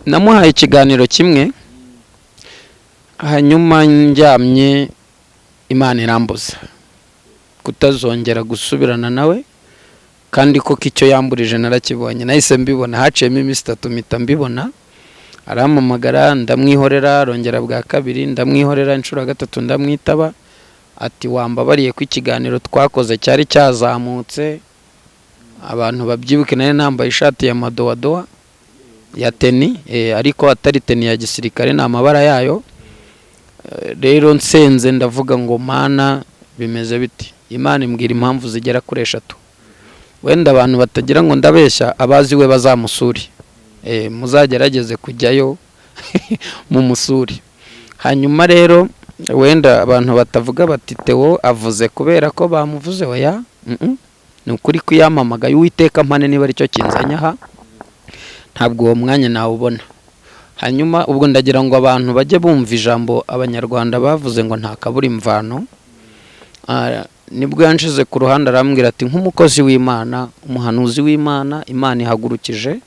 Namuhaye ikiganiro kimwe, hanyuma ndyamye Imana irambuza kutazongera gusubirana nawe. Kandi koko icyo yamburije narakibonye, nahise mbibona. Haciyemo iminsi 3 mpita mbibona. Arampamagara ndamwihorera, arongera bwa kabiri ndamwihorera, inshuro ya gatatu ndamwitaba, ati: "Wambabariye ko ikiganiro twakoze cyari cyazamutse." Abantu babyibuke, nari nambaye ishati ya madowadowa ya tenue, ariko atari tenue ya gisirikare, ni amabara yayo. Rero nsenze ndavuga ngo: "Mana, bimeze biti?" Imana imbwira impamvu zigera kuri eshatu. Wenda abantu batagira ngo ndabeshya, abazi we bazamusure, muzagerageze kujyayo mu musuri. Hanyuma rero wenda abantu batavuga bati: "Theo avuze kubera ko bamuvuze." Oya, Ni ukuri kwiyamamagaye Uwiteka mpane niba aricyo kinzanye aha, ntabwo uwo mwanya nawubona. Hanyuma ubwo ndagira ngo abantu bajye bumva ijambo Abanyarwanda bavuze ngo nta kabura imvano. Nibwo yanshize ku ruhande arambwira ati: "Nk'umukozi w'Imana, umuhanuzi w'Imana, Imana ihagurukije,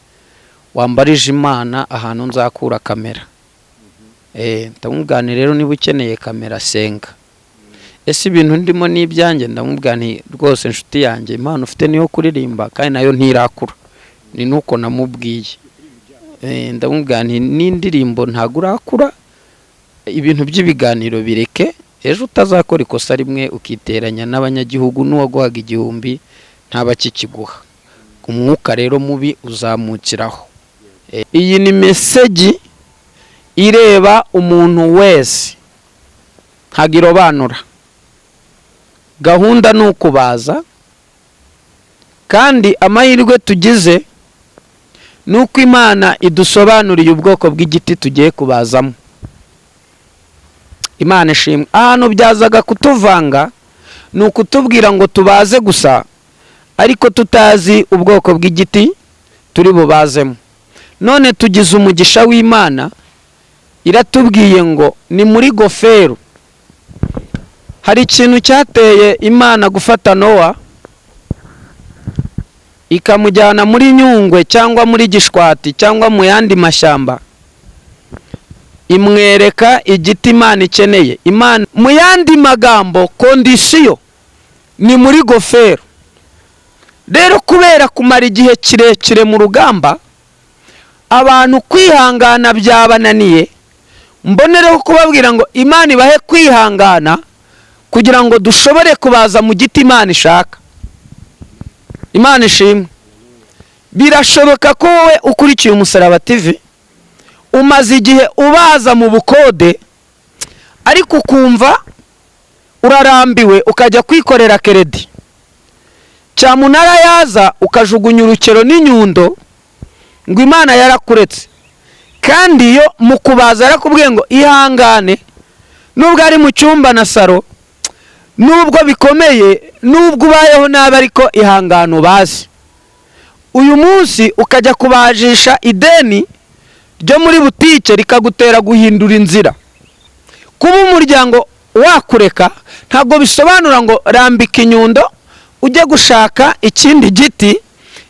wambarije Imana ahantu nzakura kamera." Ndamubwira nti: "Rero niba ukeneye kamera, senga." "Ese ibintu ndimo ni ibyanjye?" Ndamubwira nti: "Rwose inshuti yanjye, impano ufite niyo kuririmba kandi nayo ntirakura." Ni nuko namubwiye. Ndamubwira nti: "N'indirimbo ntabwo urakura, ibintu by'ibiganiro bireke, ejo utazakora ikosa rimwe ukiteranya n'abanyagihugu, n'uwaguhaga 1000 ntaba akikiguha, umwuka rero mubi uzamukiraho." Iyi ni message ireba umuntu wese, ntabwo irobanura. Gahunda ni ukubaza, kandi amahirwe tugize ni uko Imana idusobanuriye ubwoko bw'igiti tugiye kubazamo. Imana ishimwe. Ahantu byazaga kutuvanga ni ukutubwira ngo tubaze gusa ariko tutazi ubwoko bw'igiti turi bubazemo. None tugize umugisha w'Imana, iratubwiye ngo ni muri goferu. Hari ikintu cyateye Imana gufata Nowa ikamujyana muri Nyungwe cyangwa muri Gishwati cyangwa mu yandi mashyamba, imwereka igiti Imana ikeneye. Imana, mu yandi magambo, condition ni muri goferu. Rero kubera kumara igihe kirekire mu rugamba, abantu kwihangana byabananiye. Mbonereho kubabwira ngo Imana ibahe kwihangana kugira ngo dushobore kubaza mu giti Imana ishaka. Imana ishimwe. Birashoboka ko wowe ukurikiye Umusaraba TV umaze igihe ubaza mu bukode, ariko ukumva urarambiwe, ukajya kwikorera crédit. Cyamunara yaza ukajugunya urukero n'inyundo ngo Imana yarakuretse, kandi iyo mu kubaza yarakubwiye ngo ihangane, nubwo ari mu cyumba na salon, nubwo bikomeye, nubwo ubayeho nabi, ariko ihangane ubaze. Uyu munsi ukajya kubajisha ideni ryo muri butike rikagutera guhindura inzira. Kuba umuryango wakureka ntabwo bisobanura ngo rambika inyundo ujye gushaka ikindi giti.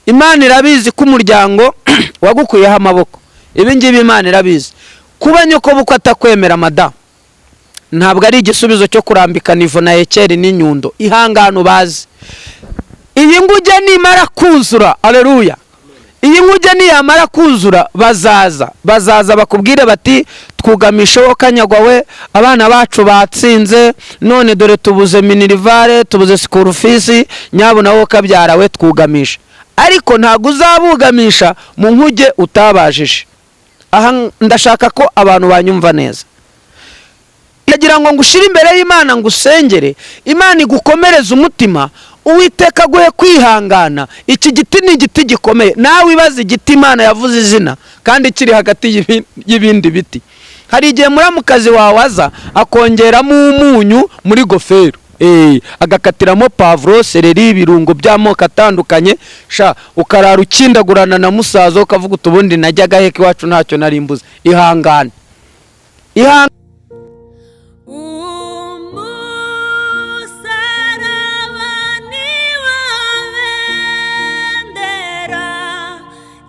Imana irabizi ko umuryango wagukuyeho amaboko, ibi ngibi Imana irabizi. Kuba nyokobukwe atakwemera, madamu, ntabwo ari igisubizo cyo kurambika nivo na équerre n'inyundo. Ihangane ubaze. Iyi nguge nimara kuzura, aleluya, iyi nguge niyamara kuzura, bazaza bakubwire bati: "Twugamisheho kanyagwa we, abana bacu batsinze, none dore tubuze minerval, tubuze school fees, nyabuna wowe kabyara we twugamisha." Ariko ntabwo uzabugamisha mu nkuge utabajije. Aha ndashaka ko abantu banyumva neza. Ndagira ngo ngushyire imbere y'Imana, ngo usengere Imana igukomereze umutima, Uwiteka aguhe kwihangana. Iki giti ni igiti gikomeye. Nawe ibaze igiti Imana yavuze izina kandi kiri hagati y'ibindi biti. Hari igihe muramukazi wawe aza akongeramo umunyu muri goferu, agakatiramo poivron, céleri, ibirungo by'amoko atandukanye, sha ukarara ukindagurana na musaza, ukavuga uti: "Ubundi najyaga heka iwacu ntacyo nari mbuze." Ihangane, ihangane. Umusaraba ni wo bendera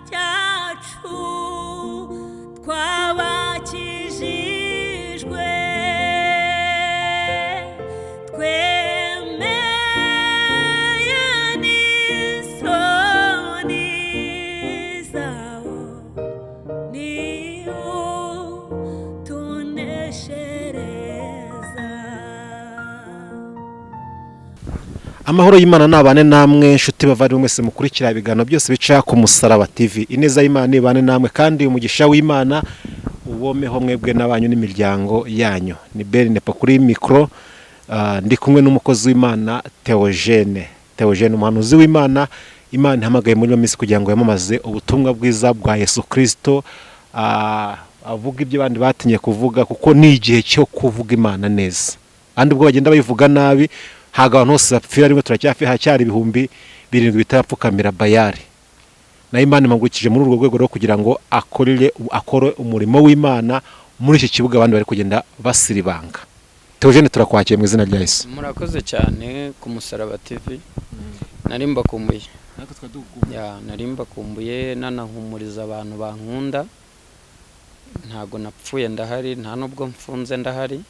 ryacu. Amahoro y'Imana nabane namwe, nshuti bavandimwe mwese mukurikira ibiganiro byose bica ku Musaraba TV. Ineza y'Imana ibane namwe kandi umugisha w'Imana ubomeho mwebwe n'abanyu n'imiryango yanyu. Ni Beri Nepo kuri mikoro, ndi kumwe n'umukozi w'Imana Theogene. Theogene, umuhanuzi w'Imana, Imana ihamagaye muri ino minsi kugira ngo yamamaze ubutumwa bwiza bwa Yesu Kristo, avuga ibyo abandi batinye kuvuga, kuko ni igihe cyo kuvuga Imana neza. Kandi ubwo bagenda bayivuga nabi, ntabwo abantu bose bapfira rimwe, turacyafite, haracyari 7000 bitarapfukamira Bayari. Nayo Imana impagurukije muri urwo rwego rwo kugira ngo akore umurimo w'Imana muri iki kibuga abandi bari kugenda basiribanga. Theogene, turakwakira mu izina rya Yesu. Murakoze cyane ku Musaraba TV, nari mbakumbuye. Ya, nari mbakumbuye, nanahumuriza abantu bankunda. Ntago napfuye, ndahari, nta nubwo mfunze, ndahari.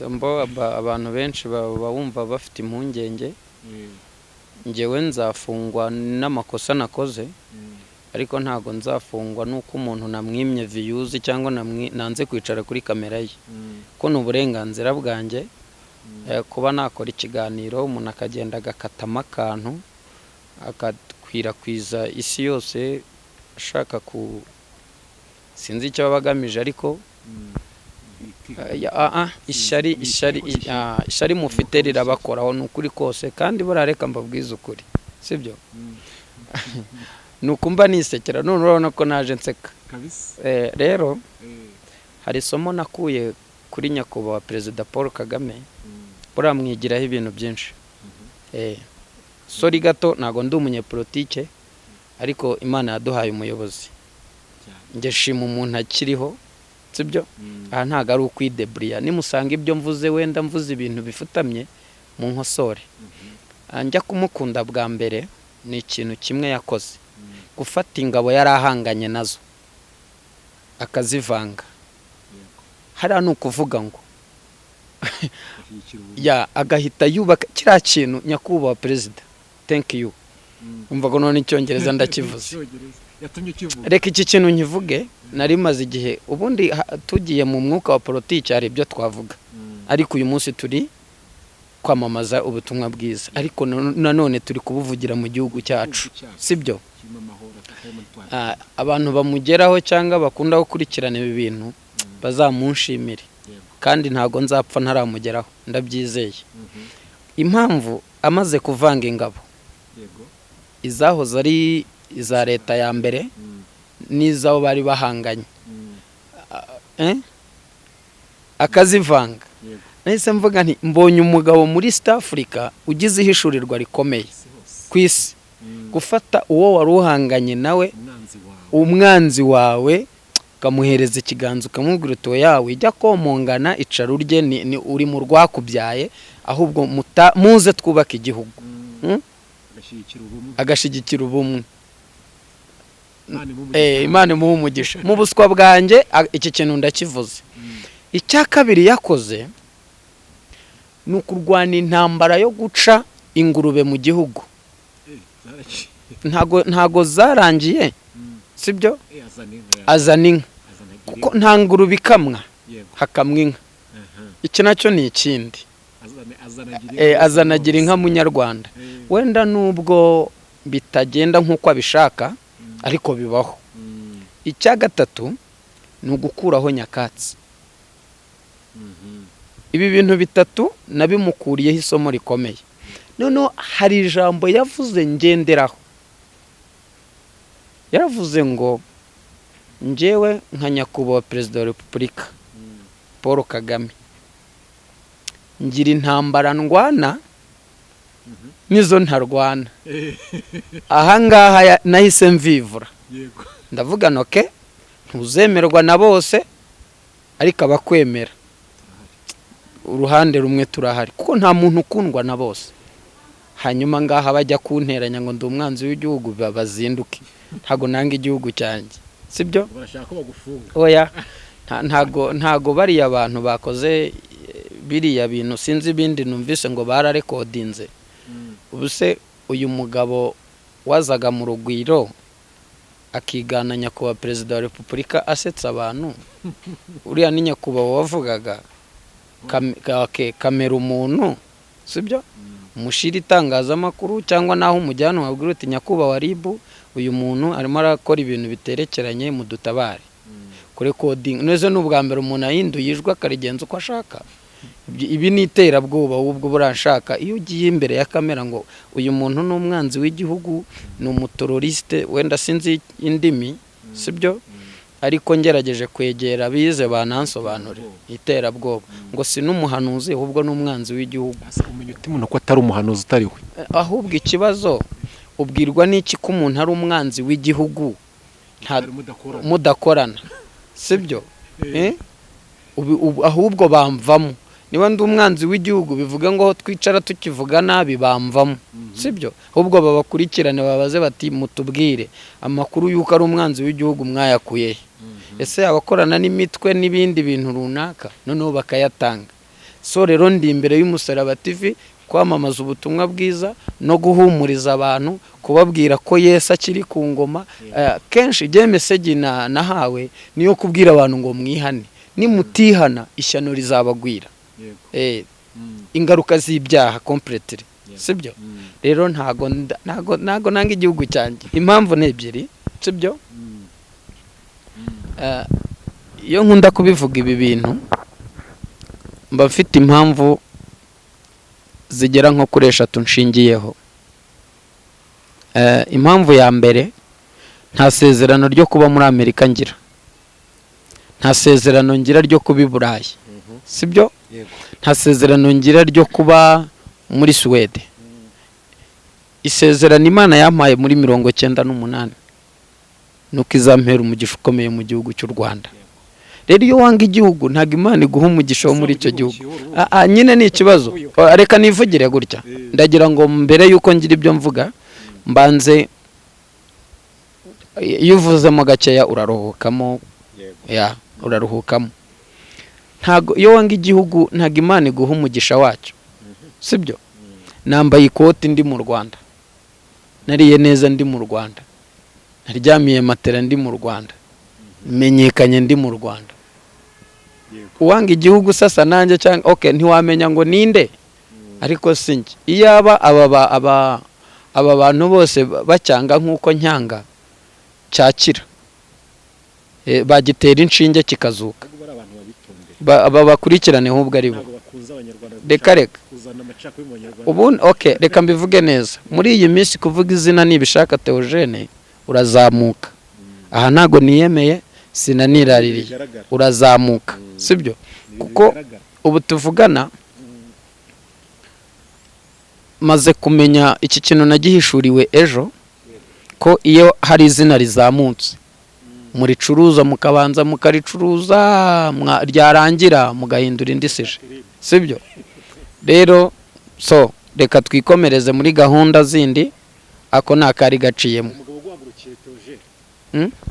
Mbo abantu benshi baba bumva bafite impungenge. Njyewe nzafungwa n'amakosa nakoze, ariko ntago nzafungwa n'uko umuntu namwimye views cyangwa nanze kwicara kuri kamera ye, ko ni uburenganzira bwanjye kuba nakora ikiganiro, umuntu akagenda agakatamo akantu agakwirakwiza isi yose ashaka ku, sinzi icyo baba agamije, ariko ishyari, ishyari, ishyari mufite rirabakoraho, ni ukuri kose. Kandi buriya reka mbabwize ukuri, sibyo? Ni ukumva nisekera none urabona ko naje nseka. Rero hari isomo nakuye kuri nyakubahwa Perezida Paul Kagame, buriya mwigiraho ibintu byinshi. Sorry gato, ntabwo ndi umunyepolitike, ariko Imana yaduhaye umuyobozi, njye shima umuntu akiriho, sibyo? Aha ntabwo ari ukwideburiya, nimusanga ibyo mvuze wenda mvuze ibintu bifutamye mu nkosore. Njya kumukunda bwa mbere ni ikintu kimwe yakoze: gufata ingabo yari ahanganye nazo akazivanga. Hariya ni ukuvuga ngo ya agahita yubaka kiriya kintu. Nyakubahwa Perezida, thank you. Umva ko none Icyongereza ndakivuze. Reka iki kintu nkivuge, nari maze igihe ubundi tugiye mu mwuka wa politiki hari ibyo twavuga, ariko uyu munsi turi kwamamaza ubutumwa bwiza, ariko nanone turi kubuvugira mu gihugu cyacu, sibyo? Abantu bamugeraho cyangwa bakunda gukurikirana ibi bintu bazamunshimire, kandi ntabwo nzapfa ntaramugeraho, ndabyizeye. Impamvu amaze kuvanga ingabo izahoze ari iza leta ya mbere n'iz'abo bari bahanganye, akazivanga, nahise mvuga nti mbonye umugabo muri East Africa ugize ihishurirwa rikomeye ku isi. Gufata uwo wari uhanganye nawe, umwanzi wawe, ukamuhereza ikiganza, ukamubwira uti yawe ijya komongana, icara urye, ni uri mu rwakubyaye, ahubwo muze twubake igihugu. Agashyigikira ubumwe. Imana imuhe umugisha. Mu buswa bwanjye iki kintu ndakivuze. Icya kabiri yakoze ni ukurwana intambara yo guca ingurube mu gihugu. Ntago zarangiye, sibyo? Azana inka, kuko nta ngurube ikamwa hakamwa inka. Iki nacyo ni ikindi. Azanagira inka munyarwanda. Wenda nubwo bitagenda nk'uko abishaka, ariko bibaho. Icya gatatu ni ugukuraho nyakatsi. Ibi bintu bitatu nabimukuriyeho isomo rikomeye. Noneho hari ijambo yavuze ngenderaho. Yaravuze ngo njyewe nka nyakubahwa Perezida wa Repubulika Paul Kagame ngira intambara ndwana n'izo ntarwana. Ahangaha nahise mvivura, ndavuga noke ntuzemerwa na bose, ariko abakwemera uruhande rumwe turahari, kuko nta muntu ukundwa na bose. Hanyuma ngaha bajya kunteranya ngo ndi umwanzi w'igihugu, bazinduke. Ntago nanga igihugu cyanjye, sibyo? Oya, ntago bariya abantu bakoze biriya bintu, sinzi ibindi numvise ngo bararekodinze. Ubu se uyu mugabo wazaga mu Rugwiro akigana nyakubahwa Perezida wa Repubulika asetsa abantu, uriya ni nyakubahwa wavugaga kamera umuntu. Sibyo? Umushira itangazamakuru cyangwa naho umujyana wabwira uti nyakubahwa RIB, uyu muntu arimo arakora ibintu biterekeranye, mudutabare. Kurecordinga neza ni ubwa mbere umuntu ahinduye ijwi akarigenza uko ashaka. Ibi ni iterabwoba. Ahubwo buranshaka iyo ugiye imbere ya kamera ngo uyu muntu ni umwanzi w'igihugu, ni umuterroriste, wenda sinzi indimi, sibyo? Ariko ngerageje kwegera abize banansobanurira iterabwoba, ngo si n'umuhanuzi ahubwo ni umwanzi w'igihugu. Ese umenya uti umuntu ko atari umuhanuzi utari we? Ahubwo ikibazo, ubwirwa n'iki ko umuntu ari umwanzi w'igihugu nta mudakorana? Sibyo? Eh? Ahubwo bamvamo. Niba ndi umwanzi w'igihugu, bivuga ngo aho twicara tukivuga nabi bamvamo, sibyo? Ahubwo babakurikirane, babaze bati mutubwire amakuru y'uko ari umwanzi w'igihugu mwayakuye he? Ese abakorana n'imitwe n'ibindi bintu runaka? Noneho bakayatanga. So rero ndi imbere y'Umusaraba TV kwamamaza ubutumwa bwiza no guhumuriza abantu, kubabwira ko Yesu akiri ku ngoma. Kenshi igihe message nahawe niyo kubwira abantu ngo mwihane, nimutihana ishyano rizabagwira. Ingaruka z'ibyaha completely, sibyo? Rero ntago nanga igihugu cyanjye. Impamvu ni ebyiri, sibyo? Iyo nkunda kubivuga ibi bintu, mba mfite impamvu zigera nko kuri eshatu nshingiyeho. Impamvu ya mbere, nta sezerano ryo kuba muri Amerika ngira, nta sezerano ngira ryo kuba i Burayi, sibyo? Nta sezerano ngira ryo kuba muri Suwede. Isezerano Imana yampaye muri 98 nuko izampera umugisha ukomeye mu gihugu cy'u Rwanda. Rero iyo wanga igihugu, ntabwo Imana iguha umugisha wo muri icyo gihugu. Nyine ni ikibazo. Reka nivugire gutya. Ndagira ngo mbere y'uko ngira ibyo mvuga mbanze, iyo uvuzemo gakeya uraruhukamo, ya uraruhukamo. Ntabwo iyo wanga igihugu, ntabwo Imana iguha umugisha wacyo, sibyo? Nambaye ikoti ndi mu Rwanda, nariye neza ndi mu Rwanda, naryamiye matera ndi mu Rwanda, menyekanye ndi mu Rwanda. Uwanga igihugu sasa nanjye cyangwa okay, ntiwamenya ngo ninde, ariko si njye. Iyaba aba bantu bose bacyanga nk'uko nyanga, cyakira. Bagitera inshinge kikazuka. Ahubwo bari abantu babitondere. Babakurikirane ahubwo ari bo. Ntabwo bakunze Abanyarwanda. Reka reka. Kuzana amacakubiri mu Banyarwanda. Ubundi okay, reka mbivuge neza. Muri iyi minsi kuvuga izina Nibishaka Theogene urazamuka. Aha ntago niyemeye, sinaniraririye. Bigaragara. Urazamuka, sibyo? Ni ibintu Kuko bigaragara. ubu tuvugana maze kumenya iki kintu nagihishuriwe ejo, ko iyo hari izina rizamutse muricuruza, mukabanza mukaricuruza, ryarangira mugahindura indi sujet, sibyo? Rero so reka twikomereze muri gahunda zindi. Ako ni akari gaciyemo. Umugabo uguhagurukiye, Theogene,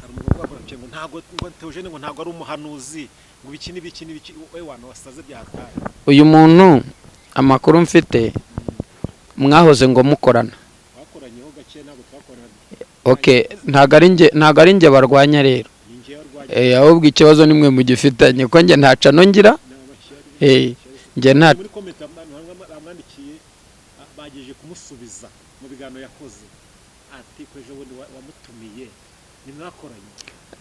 hari umugabo uguhagurukiye ngo ntabwo, ngo Theogene ngo ntabwo ari umuhanuzi, ngo ibiki n'ibiki n'ibiki, we wana wasaze byataye. Uyu muntu amakuru mfite, mwahoze ngo mukorana. Twakoranyeho gake, ntabwo twakoranaga. Okay, ntabwo ari njye barwanya rero. Ni njyewe arwanya. Ahubwo ikibazo nimwe mugifitanye, ko njye ntaca ngira. Njye nta Muri comment abantu bamwe bamwandikiye, bagejeje kumusubiza mu biganiro yakoze, ati ko ejo bundi wamutumiye nimwakoranye.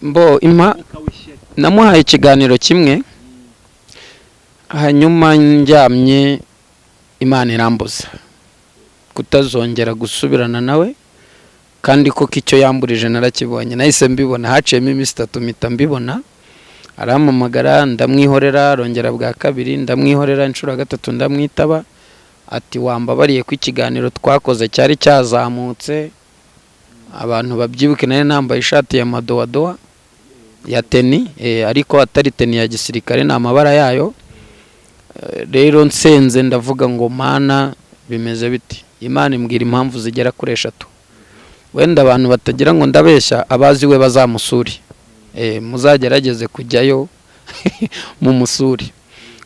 Mbo impa Umwuka w'ishyari. Namuhaye ikiganiro kimwe, hanyuma ndyamye Imana irambuza kutazongera gusubirana nawe, kandi koko icyo yamburije narakibonye. Nahise mbibona, haciyemo iminsi 3 mpita mbibona. Arampamagara ndamwihorera, arongera bwa kabiri ndamwihorera, inshuro ya gatatu ndamwitaba, ati wambabariye ko ikiganiro twakoze cyari cyazamutse. Abantu babyibuke, nari nambaye ishati ya madowadowa ya tenue, ariko atari tenue ya gisirikare, ni amabara yayo. Rero nsenze ndavuga ngo Mana, bimeze biti? Imana imbwira impamvu zigera kuri eshatu. Wenda abantu batagira ngo ndabeshya, abazi we bazamusure. Muzagerageze kujyayo mu musuri.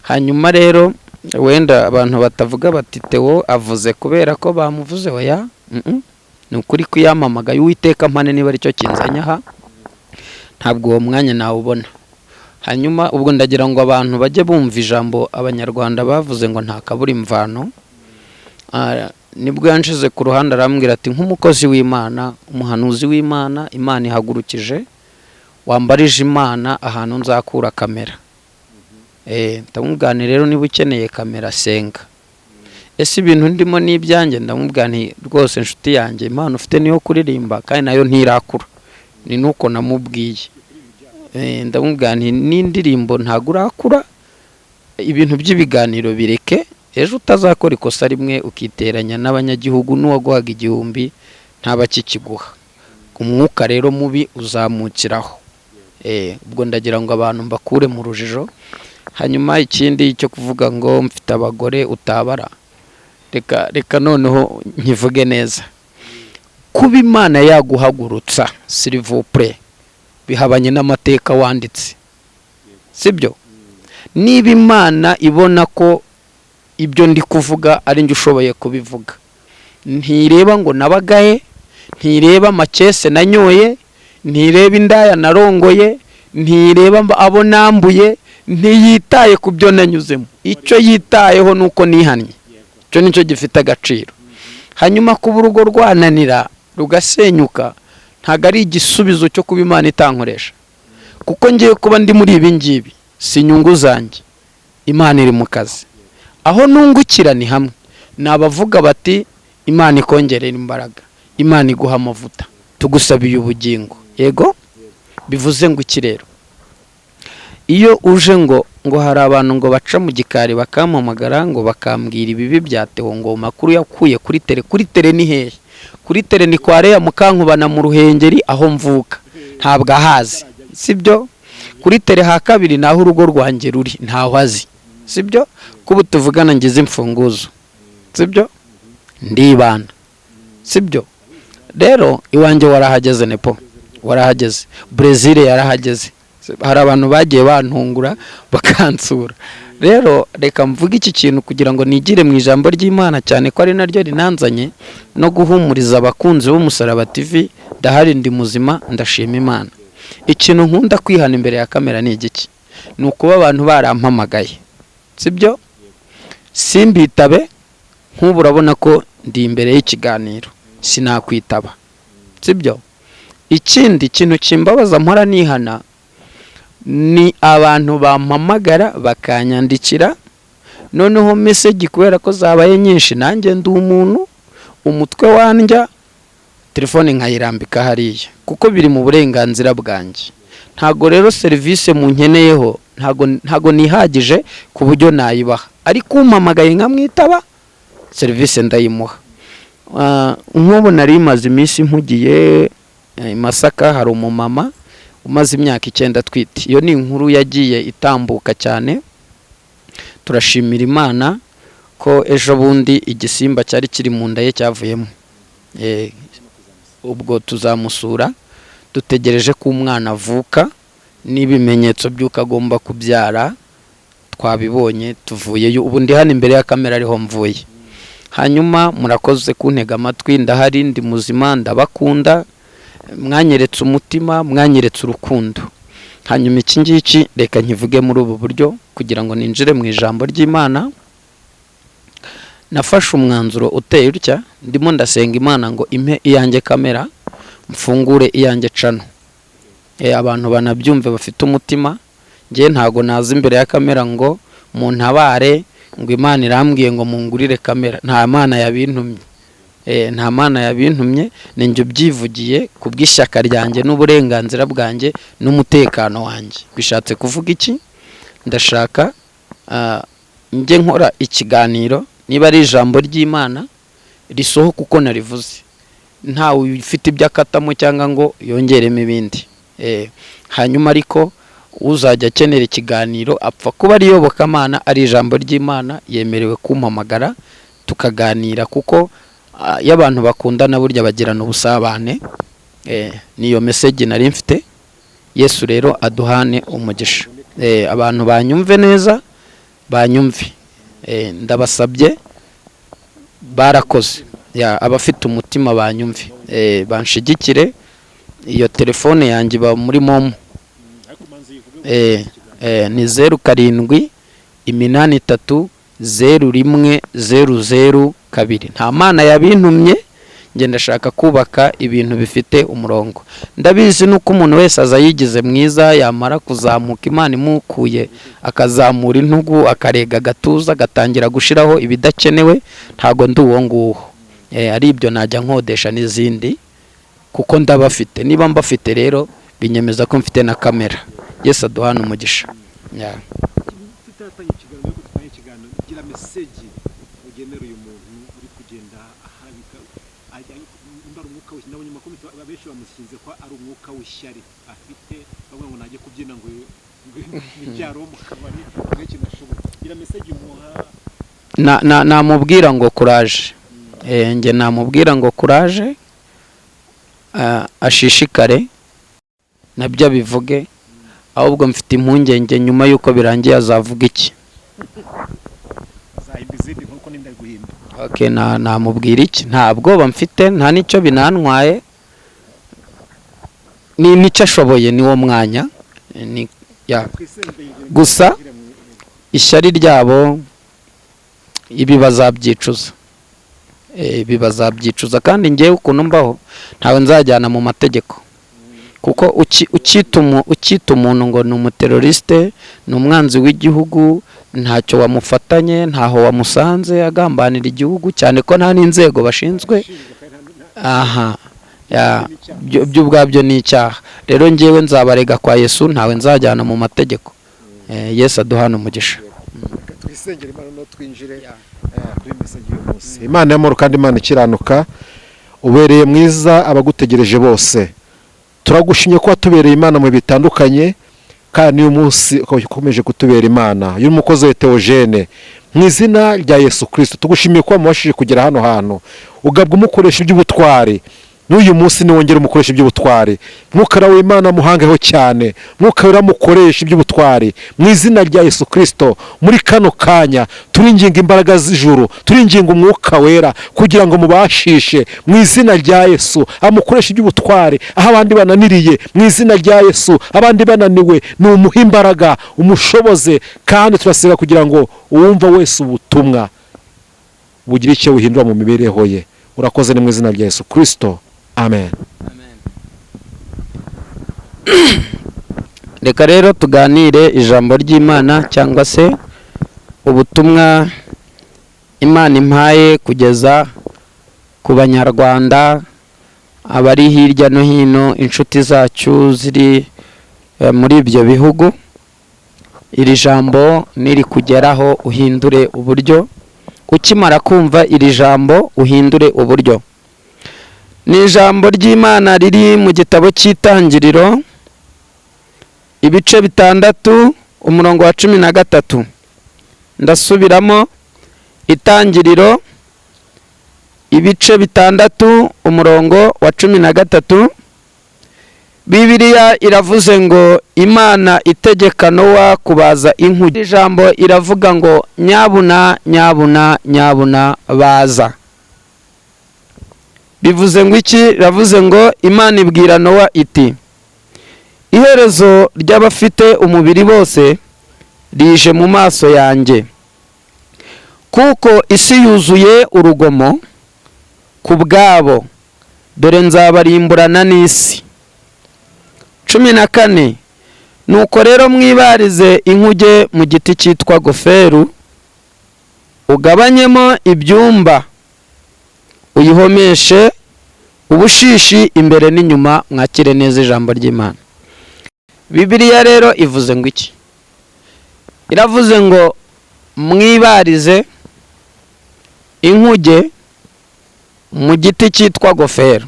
Hanyuma rero wenda abantu batavuga bati Theo avuze kubera ko bamuvuze, oya, Ni ukuri kuyamamagaye Uwiteka mpane niba aricyo kinzanye aha, ntabwo uwo mwanya nawubona. Hanyuma ubwo ndagira ngo abantu bajye bumva ijambo Abanyarwanda bavuze ngo nta kabura imvano. Nibwo yanshize ku ruhande arambwira ati nk'umukozi w'Imana, umuhanuzi w'Imana, Imana ihagurukije, wambarije Imana ahantu nzakura kamera. Ndamubwira nti rero niba ukeneye kamera senga. Ese ibintu ndimo ni ibyanjye? Ndamubwira nti rwose inshuti yanjye, impano ufite niyo kuririmba kandi nayo ntirakura. Ni nuko namubwiye. Ndamubwira nti n'indirimbo ntago urakura, ibintu by'ibiganiro bireke, ejo utazakora ikosa rimwe ukiteranya n'abanyagihugu, n'uwaguhaga 1000 ntaba akikiguha. Umwuka rero mubi uzamukiraho. Ubwo ndagira ngo abantu mbakure mu rujijo. Hanyuma ikindi cyo kuvuga ngo mfite abagore utabara, reka noneho nkivuge neza. Kuba Imana yaguhagurutsa s'il vous plaît bihabanye n'amateka wanditse, sibyo? Niba Imana ibona ko ibyo ndi kuvuga ari njye ushoboye kubivuga, ntireba ngo nabagaye, ntireba amakese nanyoye, ntireba indaya narongoye, ntireba abo nambuye, ntiyitaye ku byo nanyuzemo. Icyo yitayeho ni uko nihannye, icyo nicyo gifite agaciro. Hanyuma kuba urugo rwananira rugasenyuka ntabwo ari igisubizo cyo kuba Imana itankoresha, kuko ngiye kuba ndi muri ibi ngibi si inyungu zanjye, Imana iri mu kazi. Aho nungukira ni hamwe, ni abavuga bati Imana ikongerera imbaraga, Imana iguha amavuta, tugusabiye ubugingo. Yego, bivuze ngo iki rero? Iyo uje ngo hari abantu ngo baca mu gikari bakampamagara ngo bakambwira ibibi bya Theo, ngo makuru yakuye kuri tele. Kuri tele ni hehe? Kuri tele ni kwa Leya Mukankubana mu Ruhengeri aho mvuka, ntabwo ahazi, sibyo? Kuri tele ha kabiri naho urugo rwanjye ruri, ntaho azi, sibyo? Kuba tuvugana ngize imfunguzo, sibyo? Ndibana, sibyo? Rero iwanjye warahageze, nepo warahageze, Brezil yarahageze, hari abantu bagiye bantungura bakansura. Rero reka mvuge iki kintu kugira ngo nigire mu ijambo ry'Imana, cyane ko ari naryo rinanzanye no guhumuriza abakunzi b'Umusaraba TV. Ndahari, ndi muzima, ndashima Imana. Ikintu nkunda kwihana imbere ya kamera ni igiki? Ni ukuba abantu barampamagaye, sibyo, simbitabe. Nk'ubu urabona ko ndi imbere y'ikiganiro, sinakwitaba, sibyo? Ikindi kintu kimbabaza mpora nihana ni abantu bampamagara bakanyandikira, noneho message kubera ko zabaye nyinshi, nanjye ndi umuntu, umutwe wandya, telefone nkayirambika hariya, kuko biri mu burenganzira bwanjye. Ntago rero serivisi munkeneyeho ntago nihagije ku buryo nayibaha, ariko umpamagaye nkamwitaba serivisi ndayimuha. Nk'ubu nari maze iminsi mpugiye i Masaka, hari umumama umaze imyaka 9 atwite. Iyo ni inkuru yagiye itambuka cyane. Turashimira Imana ko ejo bundi igisimba cyari kiri mu nda ye cyavuyemo. Ubwo tuzamusura, dutegereje ko umwana avuka n'ibimenyetso by'uko agomba kubyara twabibonye, tuvuyeyo. Ubu ndi hano imbere ya kamera ariho mvuye. Hanyuma murakoze kuntega amatwi, ndahari, ndi muzima, ndabakunda, mwanyeretse umutima, mwanyeretse urukundo. Hanyuma iki ngiki reka nkivuge muri ubu buryo kugira ngo ninjire mu ijambo ry'Imana. Nafashe umwanzuro uteye utya: ndimo ndasenga Imana ngo impe iyanjye kamera, mfungure iyanjye channel. Abantu banabyumve bafite umutima, njye ntago naza imbere ya kamera ngo muntabare, ngo Imana irambwiye ngo mungurire kamera. Nta Mana yabintumye. Nta Mana yabintumye, ni njye ubyivugiye ku bw'ishyaka ryanjye n'uburenganzira bwanjye n'umutekano wanjye. Bishatse kuvuga iki? Ndashaka njye nkora ikiganiro, niba ari ijambo ry'Imana risohoka uko narivuze, ntawe ufite ibyo akatamo cyangwa ngo yongeremo ibindi. Hanyuma ariko uzajya akenera ikiganiro apfa kuba ari iyobokamana, ari ijambo ry'Imana, yemerewe kumpamagara tukaganira, kuko iyo abantu bakundana burya bagirana ubusabane. Niyo message nari mfite. Yesu rero aduhane umugisha. Abantu banyumve neza, banyumve. Ndabasabye, barakoze. Ya, abafite umutima banyumve, banshigikire. Iyo telefone yanjye iba muri momo. Ni 0 7 8 3. 01002. Nta Mana yabintumye, njye ndashaka kubaka ibintu bifite umurongo. Ndabizi nuko umuntu wese aza yigize mwiza, yamara kuzamuka Imana imukuye akazamura intugu, akarega agatuza, agatangira gushiraho ibidakenewe. Ntago ndi uwo nguwo. Ari ibyo najya nkodesha n'izindi kuko ndabafite. Niba mbafite rero binyemeza ko mfite na kamera. Yesu aduhana umugisha. Yeah. Tutatangiye ikiganiro, ariko tutangiye ikiganiro, gira message ugenera uyu muntu uri kugenda aharabika, nimba ari umwuka w'ishyari. Nabonye amakuru benshi bamushinze ko ari umwuka w'ishyari afite, bavuga ngo najye kubyina ngo ibyaro mu kabari ngo ikintu ashoboye. Gira message umuha. Namubwira ngo courage. Njye namubwira ngo courage, ashishikare nabyo abivuge. Ahubwo mfite impungenge, nyuma y'uko birangiye azavuga iki? Azahimba izindi nkuko n'indi ari guhimba. Okay, namubwira iki? Nta bwoba mfite, nta n'icyo binantwaye, ni nicyo ashoboye, niwo mwanya ni ya. Gusa ishyari ryabo ibi bazabyicuza. Ibi bazabyicuza. Kandi ngewe ukuntu mbaho, ntawe nzajyana mu mategeko, kuko ukita umuntu ngo ni umuteroriste, ni umwanzi w'igihugu, ntacyo wamufatanye, ntaho wamusanze agambanira igihugu, cyane ko nta n'inzego bashinzwe. Aha ya, byo ubwabyo ni icyaha. Rero ngewe nzabarega kwa Yesu, ntawe nzajyana mu mategeko. Yesu aduhana umugisha. Twisengere Imana no twinjire kuri message y'uyu munsi. Imana y'amahoro kandi Imana ikiranuka, ubereye mwiza abagutegereje bose. Turagushimye ko watubereye Imana mu bihe bitandukanye, kandi n'uyu munsi ukaba ukomeje kutubera Imana. Uyu mukozi wa Theogene, mu izina rya Yesu Kirisito, tugushimiye ko wamubashije kugera hano hantu, ugabwa umukoresha iby'ubutwari. N'uyu munsi niwongere umukoresha iby'ubutwari. Mwuka w'Imana muhangeho cyane, Mwuka Wera mukoresha iby'ubutwari mu izina rya Yesu Kirisito. Muri kano kanya turinginga imbaraga z'ijuru, turinginga Umwuka Wera kugira ngo mubashishe mu izina rya Yesu, amukoreshe iby'ubutwari aho abandi bananiriye mu izina rya Yesu. Abandi bananiwe, ni umuhe imbaraga, umushoboze. Kandi turasaba kugira ngo uwumva wese ubutumwa bugire icyo buhindura mu mibereho ye. Urakoze, ni mu izina rya Yesu Kirisito, amen. Reka rero tuganire ijambo ry'Imana cyangwa se ubutumwa Imana impaye kugeza ku Banyarwanda abari hirya no hino, inshuti zacu ziri muri ibyo bihugu. Iri jambo nirikugeraho uhindure uburyo. Ukimara kumva iri jambo uhindure uburyo. Ni ijambo ry'Imana riri mu gitabo cy'Itangiriro, ibice 6, umurongo wa 13. Ndasubiramo: Itangiriro, ibice 6, umurongo wa 13. Bibiliya iravuze ngo Imana itegeka Nowa kubaza inkuge. Ijambo iravuga ngo nyabuna, nyabuna, nyabuna baza. Bivuze ngo iki? Iravuze ngo Imana ibwira Nowa iti: iherezo ry'abafite umubiri bose rije mu maso yanjye, kuko isi yuzuye urugomo ku bwabo, dore nzabarimburana n'isi. 14. Nuko rero mwibarize inkuge mu giti cyitwa goferu, ugabanyemo ibyumba, uyihomeshe ubushishi imbere n'inyuma. Mwakire neza ijambo ry'Imana. Bibiliya rero ivuze ngo iki? Iravuze ngo mwibarize inkuge mu giti cyitwa goferu.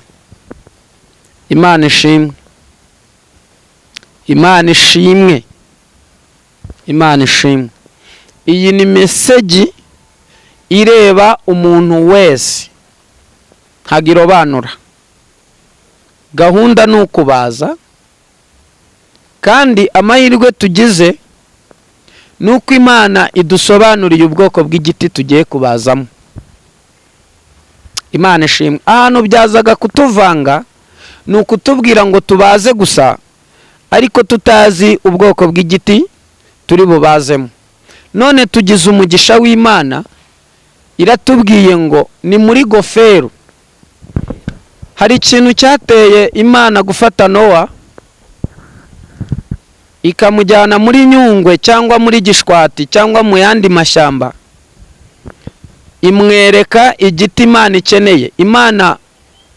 Imana ishimwe, Imana ishimwe, Imana ishimwe. Iyi ni message ireba umuntu wese, ntabwo irobanura. Gahunda ni ukubaza, kandi amahirwe tugize ni uko Imana idusobanuriye ubwoko bw'igiti tugiye kubazamo. Imana ishimwe. Ahantu byazaga kutuvanga ni ukutubwira ngo tubaze gusa, ariko tutazi ubwoko bw'igiti turi bubazemo. None tugize umugisha w'Imana, iratubwiye ngo ni muri goferu. Hari ikintu cyateye Imana gufata Nowa ikamujyana muri Nyungwe cyangwa muri Gishwati cyangwa mu yandi mashyamba, imwereka igiti Imana ikeneye. Imana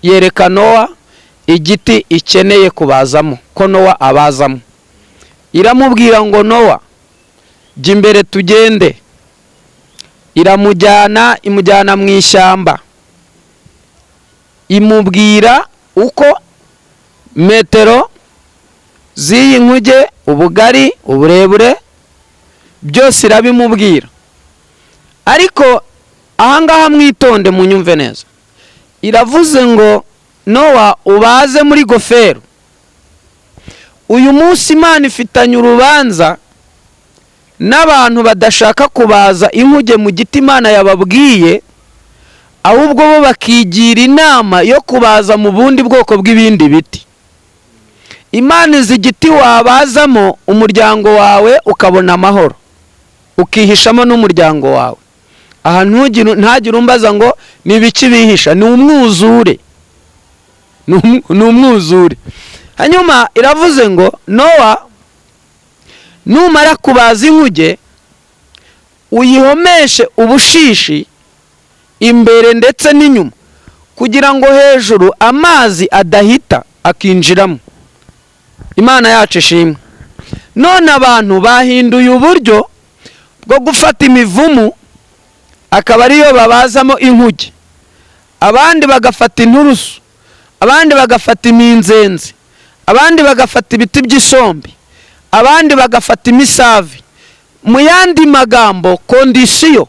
yereka Nowa igiti ikeneye kubazamo, ko Nowa abazamo. Iramubwira ngo Nowa, jya imbere tugende. Iramujyana, imujyana mu ishyamba, imubwira uko metero z'iyi nkuge, ubugari, uburebure, byose irabimubwira. Ariko ahangaha mwitonde munyumve neza. Iravuze ngo Nowa ubaze muri gofero. Uyu munsi Imana ifitanye urubanza n'abantu badashaka kubaza inkuge mu giti Imana yababwiye, ahubwo bo bakigira inama yo kubaza mu bundi bwoko bw'ibindi biti. Imana izi igiti wabazamo umuryango wawe ukabona amahoro, ukihishamo n'umuryango wawe. Aha ntagire umbaza ngo ni ibiki bihisha, ni umwuzure. Ni umwuzure. Hanyuma iravuze ngo Nowa, numara kubaza inkuge uyihomeshe ubushishi imbere ndetse n'inyuma, kugira ngo hejuru amazi adahita akinjiramo. Imana yacu ishimwe. None abantu bahinduye uburyo bwo gufata imivumu akaba ariyo babazamo inkuge, abandi bagafata inturusu, abandi bagafata iminzenzi, abandi bagafata ibiti by'isombe, abandi bagafata imisave. Mu yandi magambo, condition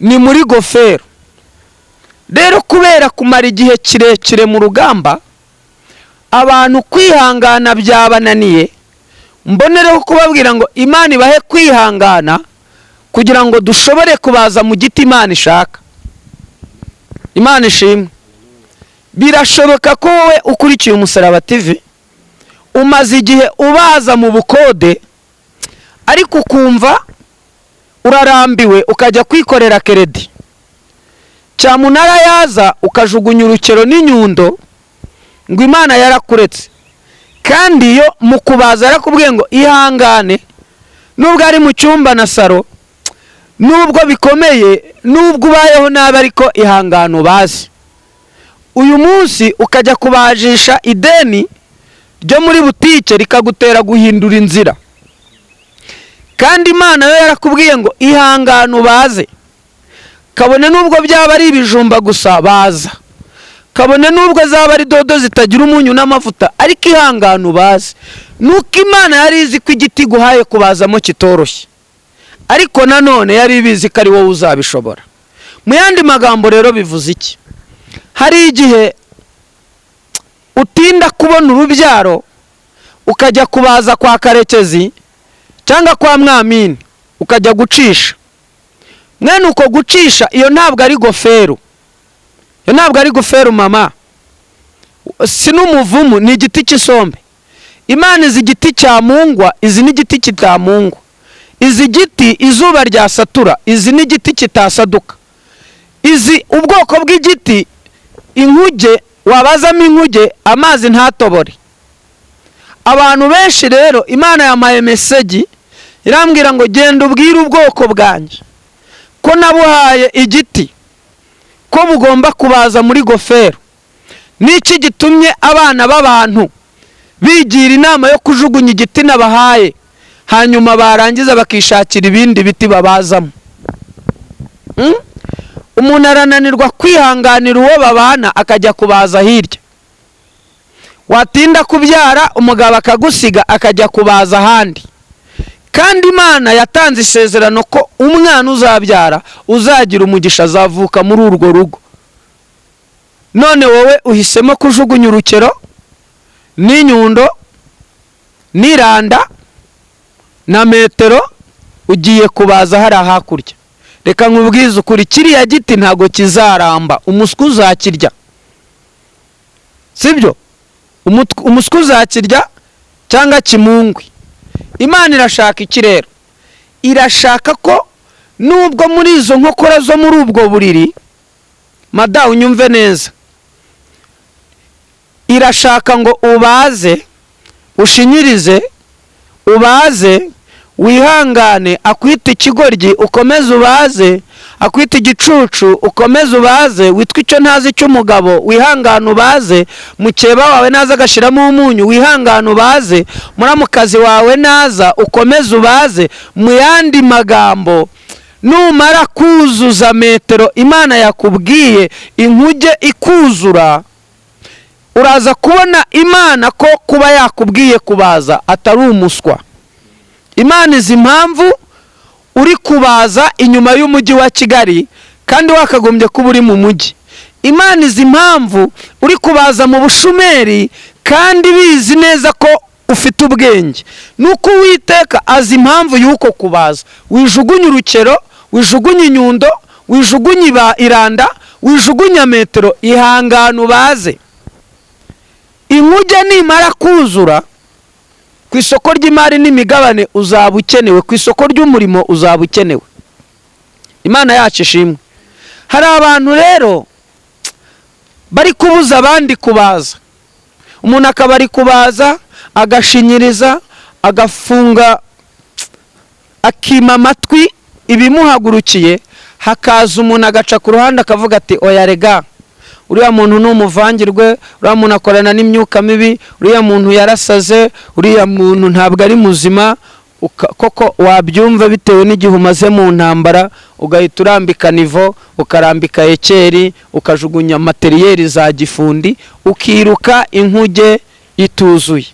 ni muri gofero. Rero kubera kumara igihe kirekire mu rugamba, abantu kwihangana byabananiye. Mbonereho kubabwira ngo Imana ibahe kwihangana kugira ngo dushobore kubaza mu giti Imana ishaka. Imana ishimwe. Birashoboka ko wowe ukurikiye Umusaraba TV umaze igihe ubaza mu bukode, ariko ukumva urarambiwe ukajya kwikorera keredi. Cyamunara yaza ukajugunya urukero n'inyundo ngo Imana yarakuretse. Kandi iyo mu kubaza yarakubwiye ngo ihangane, nubwo ari mu cyumba na saro, nubwo bikomeye, nubwo ubayeho nabi, ariko ihangane ubaze. Uyu munsi ukajya kubajisha ideni ryo muri butike rikagutera guhindura inzira. Kandi Imana yo yarakubwiye ngo ihangane ubaze. Kabone nubwo byaba ari ibijumba gusa baza, kabone nubwo zaba ari dodo zitagira umunyu n'amavuta, ariko ihangane ubaze. Nuko Imana yari izi ko igiti guhaye kubazamo kitoroshye, ariko nanone yari ibizi ko ari wowe uzabishobora. Mu yandi magambo rero bivuze iki? Hari igihe utinda kubona urubyaro ukajya kubaza kwa Karekezi cyangwa kwa Mwamini, ukajya gucisha. Mwene uko gucisha, iyo ntabwo ari goferu. Iyo ntabwo ari goferu mama. Si n'umuvumu, ni igiti cy'isombe. Imana izi igiti cyamungwa, izi n'igiti kitamungwa. Izi giti izuba ryasatura, izi n'igiti kitasaduka. Izi ubwoko bw'igiti inkuge wabazamo inkuge amazi ntatobore. Abantu benshi rero Imana yampaye message irambwira ngo genda ubwire ubwoko bwanjye ko nabuhaye igiti, ko bugomba kubaza muri gofero. Niki gitumye abana b'abantu bigira inama yo kujugunya igiti nabahaye, hanyuma barangiza bakishakira ibindi biti babazamo? Umuntu arananirwa kwihanganira uwo babana akajya kubaza hirya. Watinda kubyara umugabo akagusiga akajya kubaza ahandi. Kandi Imana yatanze isezerano ko umwana uzabyara uzagira umugisha, azavuka muri urwo rugo. None wowe uhisemo kujugunya urukero n'inyundo n'iranda na metero, ugiye kubaza hari hakurya. Reka nkubwize ukuri, kiriya giti ntago kizaramba, umuswi uzakirya. Sibyo? Umuswi uzakirya cyangwa kimungwi. Imana irashaka iki rero? Irashaka ko nubwo muri izo nkokora zo muri ubwo buriri, madamu, unyumve neza, irashaka ngo ubaze, ushinyirize, ubaze, wihangane, akwita ikigoryi ukomeze ubaze, akwita igicucu ukomeze ubaze, witwa icyo ntazi cy'umugabo wihangane ubaze, mukeba wawe naza agashyiramo umunyu wihangane ubaze, muramukazi wawe naza ukomeze ubaze. Mu yandi magambo, numara kuzuza metero Imana yakubwiye, inkuge ikuzura, uraza kubona Imana ko kuba yakubwiye kubaza atari umuswa. Imana izi impamvu uri kubaza inyuma y'umujyi wa Kigali kandi wakagombye kuba uri mu mujyi. Imana izi impamvu uri kubaza mu bushumeri kandi bizi neza ko ufite ubwenge. Nuko Uwiteka azi impamvu y'uko kubaza. Wijugunye urukero, wijugunye inyundo, wijugunye iranda, wijugunye metero, ihangane ubaze. Inkuge nimara kuzura, ku isoko ry'imari n'imigabane uzaba ukenewe, ku isoko ry'umurimo uzaba ukenewe. Imana yacu ishimwe. Hari abantu rero bari kubuza abandi kubaza. Umuntu akaba ari kubaza, agashinyiriza, agafunga, akima amatwi ibimuhagurukiye, hakaza umuntu agaca ku ruhande akavuga ati oya rega, uriya muntu ni umuvangirwe, uriya muntu akorana n'imyuka mibi, uriya muntu yarasaze, uriya muntu ntabwo ari muzima. Koko wabyumva bitewe n'igihe umaze mu ntambara, ugahita urambika nivo, ukarambika équerre, ukajugunya matériel za gifundi, ukiruka inkuge ituzuye.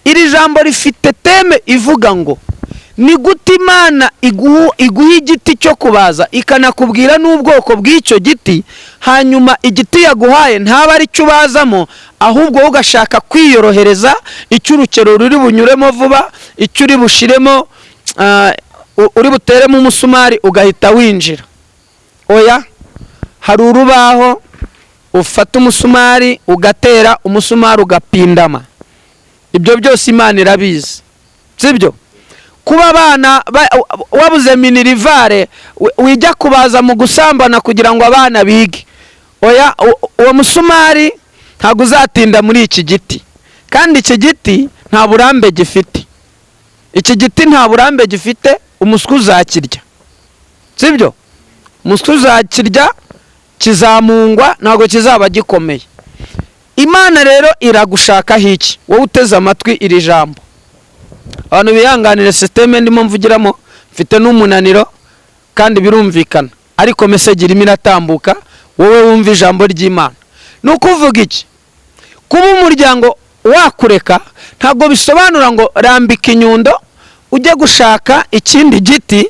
Iri jambo rifite thème ivuga ngo ni gute Imana iguha igiti cyo kubaza, ikanakubwira n'ubwoko bw'icyo giti, hanyuma igiti yaguhaye ntaba ari cyo ubazamo, ahubwo wowe ugashaka kwiyorohereza icyo urukero ruri bunyuremo vuba, icyo uri bushiremo, uri buteremo umusumari ugahita winjira. Oya, hari urubaho ufata umusumari ugatera, umusumari ugapindama. Ibyo byose Imana irabizi, sibyo? Kuba abana wabuze minerval, wijya kubaza mu gusambana kugira ngo abana bige. Oya, uwo musumari ntabwo uzatinda muri iki giti, kandi iki giti nta burambe gifite. Iki giti nta burambe gifite, umuswa uzakirya, sibyo? Umuswa uzakirya, kizamungwa, ntabwo kizaba gikomeye. Imana rero iragushakaho iki? Wowe uteze amatwi iri jambo, abantu bihanganire système ndimo mvugiramo, mfite n'umunaniro kandi birumvikana, ariko message irimo iratambuka, wowe wumva ijambo ry'Imana. Ni ukuvuga iki? Kuba umuryango wakureka ntabwo bisobanura ngo rambika inyundo ujye gushaka ikindi giti.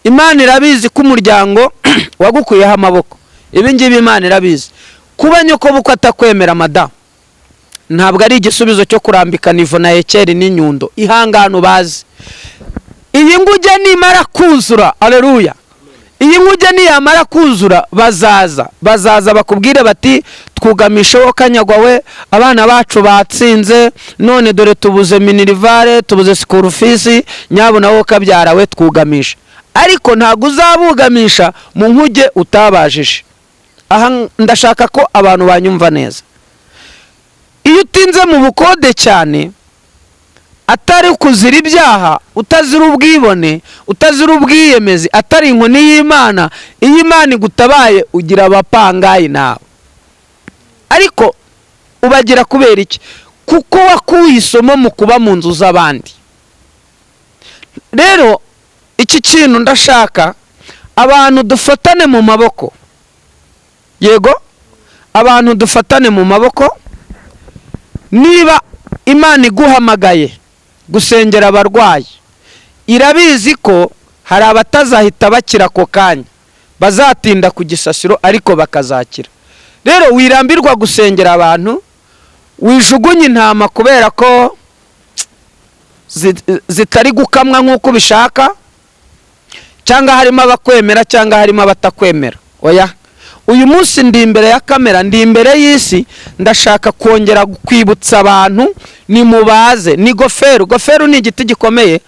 Imana irabizi ko umuryango wagukuyeho amaboko, ibi ngibi Imana irabizi. Kuba nyoko bukwe atakwemera, madamu, ntabwo ari igisubizo cyo kurambika nivo na équerre n'inyundo. Ihangane ubazi. Iyi nguge nimara kuzura, aleluya, iyi nguge niyamara kuzura, bazaza bakubwire bati twugamisheho kanyagwa we, abana bacu batsinze, none dore tubuze minerval, tubuze school fees, nyabuna wowe kabyara we twugamisha. Ariko ntabwo uzabugamisha mu nkuge utabajije. Aha ndashaka ko abantu banyumva neza. Iyo utinze mu bukode cyane, atari kuzira ibyaha, utazira ubwibone, utazira ubwiyemezi, atari inkoni y'Imana, iyo Imana igutabaye ugira abapangayi nawe. Ariko ubagira kubera iki? Kuko wakuye isomo mu kuba mu nzu z'abandi. Rero iki kintu ndashaka abantu dufatane mu maboko. Yego, abantu dufatane mu maboko. Niba Imana iguhamagaye gusengera abarwayi, irabizi ko hari abatazahita bakira ako kanya, bazatinda ku gisasiro ariko bakazakira. Rero wirambirwa gusengera abantu, wijugunye intama kubera ko zitari gukamwa nk'uko ubishaka, cyangwa harimo abakwemera cyangwa harimo abatakwemera. Oya, uyu munsi ndi imbere ya kamera, ndi imbere y'isi, ndashaka kongera kwibutsa abantu: nimubaze. Ni goferu. Goferu ni igiti gikomeye.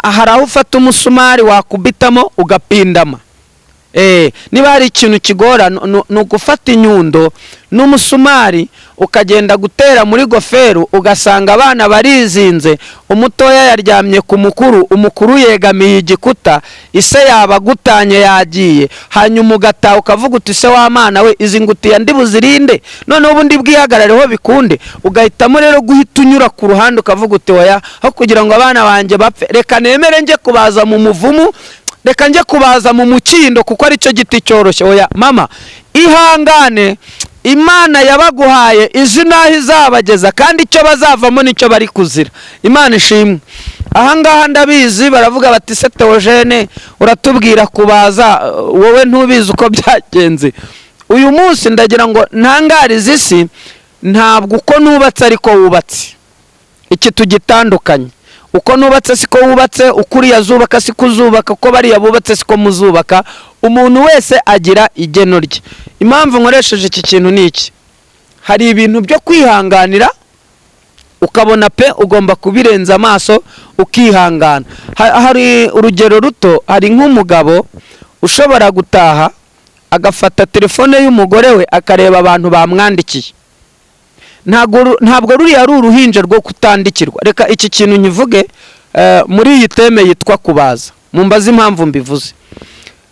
Hari aho ufata umusumari wakubitamo ugapindama. Niba hari ikintu kigora ni ugufata inyundo n'umusumari ukagenda gutera muri goferu, ugasanga abana barizinze, umutoya yaryamye ku mukuru, umukuru yegamiye igikuta, ise yabagutanye yagiye, hanyuma ugataha ukavuga uti: "Se wa mwana we, izi ngutiya ndi buzirinde, noneho ubundi bwihagarareho bikunde?" Ugahitamo rero guhita unyura ku ruhande, ukavuga uti: "Oya, aho kugira ngo abana banjye bapfe, reka nemere njye kubaza mu muvumu, reka njye kubaza mu mukindo kuko aricyo giti cyoroshye." Oya mama, ihangane. Imana yabaguhaye izi n'aho izabageza, kandi icyo bazavamo nicyo bari kuzira. Imana ishimwe. Ahangaha ndabizi baravuga bati: "Se Theogene, uratubwira kubaza, wowe ntubizi uko byagenze?" Uyu munsi ndagira ngo ntangarize isi, ntabwo uko nubatse ariko wubatse. Iki tugitandukanye: uko nubatse siko wubatse, uko uriya azubaka siko uzubaka, uko bariya bubatse siko muzubaka. Umuntu wese agira igeno rye. Impamvu nkoresheje iki kintu ni iki: hari ibintu byo kwihanganira, ukabona pe ugomba kubirenza amaso ukihangana. Hari urugero ruto: hari nk'umugabo ushobora gutaha agafata telefone y'umugore we, akareba abantu bamwandikiye. Ntabwo ruriya ari uruhinja rwo kutandikirwa. Reka iki kintu nkivuge muri iyi thème yitwa kubaza. Mumbaze impamvu mbivuze.